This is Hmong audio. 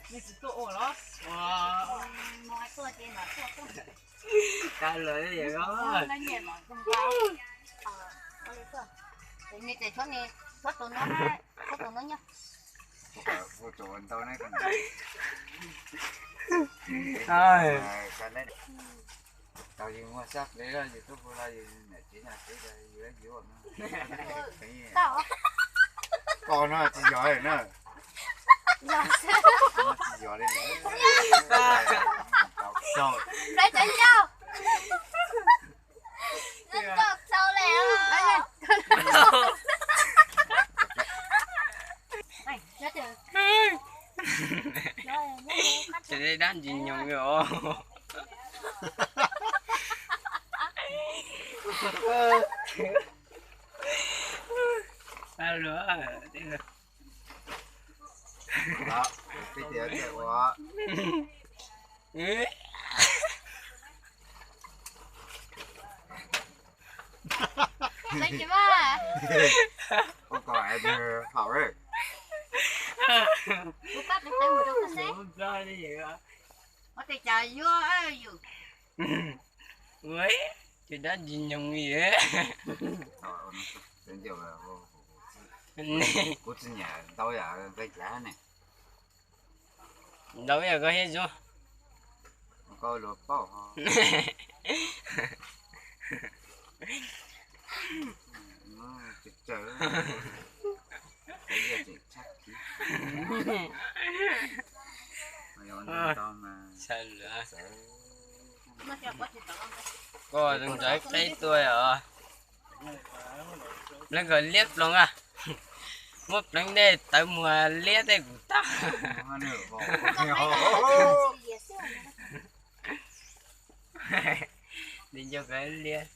Tsis tuaj ua los? Tsis tau lawm. Nws ces tshuav tus no, tshuav tus no nyob. Tau yus muaj sab ple los yus tub pu los yus niam txiv no txiv los yus yuav no. Koj no tsis yog na. Tsis yog li lawm. Hlais cov ncauj. Ncauj txaus lawm. Ces dab ntsis nyoos os. Leej tsis mas. Kuv pab pleev teev mus rau koj seb. Ua tes cas yuav yus. Ua, ces dab ntsis nyoos li. Kuv tsis nyiam ntau yam nqe cav ne. Ntau yam koj thiaj zoo. Koj luag paub. Koj ntawd qeb tuaj os. Pleev kom liab ploog a. Muab pleev tej tawv muag liab tej kuv tag. Li nco kawg liab.